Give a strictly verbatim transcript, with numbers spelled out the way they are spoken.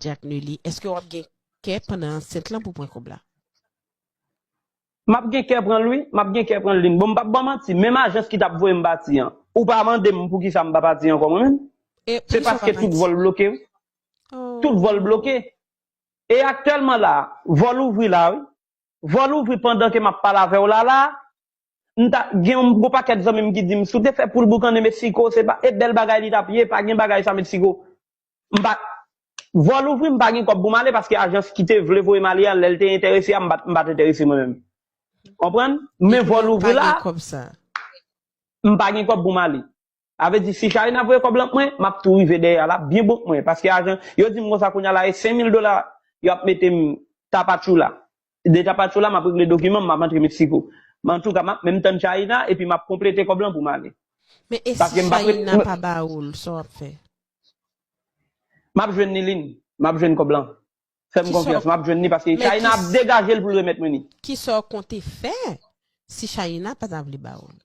Jack Nelly, èske w ap gen kè pandan ansent lan pou pran kòb la? M ap gen kè pran l wi, m ap gen kè pran l Lynn. Bon, m p ap ba w manti, menm ajans ki t ap voye m pati an, ou pa mande m poukisa m pa pati ankò mwen menm. Se paske tout vòl bloke wi. Tout vòl bloke. E aktyèlman la, vòl ouvri la wi. Vòl ouvri pandan ke m ap pale avè w la la. M ta gen yon gwo pakèt zanmi m ki di m si w te fè poul boukannen Meksiko, se pa e bèl bagay li t ap ye, pa gen bagay sa Meksiko. M pa vòl ouvri, m pa gen kòb pou m ale paske ajans ki te vle voye m ale a, lè l te enterese a, m pa t enterese mwen menm. Konprann? Men vòl ouvri la, m pa gen kòb pou m ale. Sa vle di si Shaïna voye kòb lan mwen, m ap tou rive dèyè a la byen bon mwen. Paske ajan, yo di m konsa kounye a la e senk mil dola yo ap mete m Tapachula. De Tapachula, m ap regle dokiman m, m ap antre Meksiko. Men antouka, m ap menm tann Shaïna epi m ap konplete kòb lan pou m ale. Men e si Shaïna pa ba ou l, sa w ap fè? M ap jwenn ni Lynn, m ap jwenn kòb lan. Fè m konfyans, m ap jwenn ni paske Shaïna ap degaje l pou l remèt mwen ni. Kisa w konte fè si Shaïna pa ta vle ba ou l?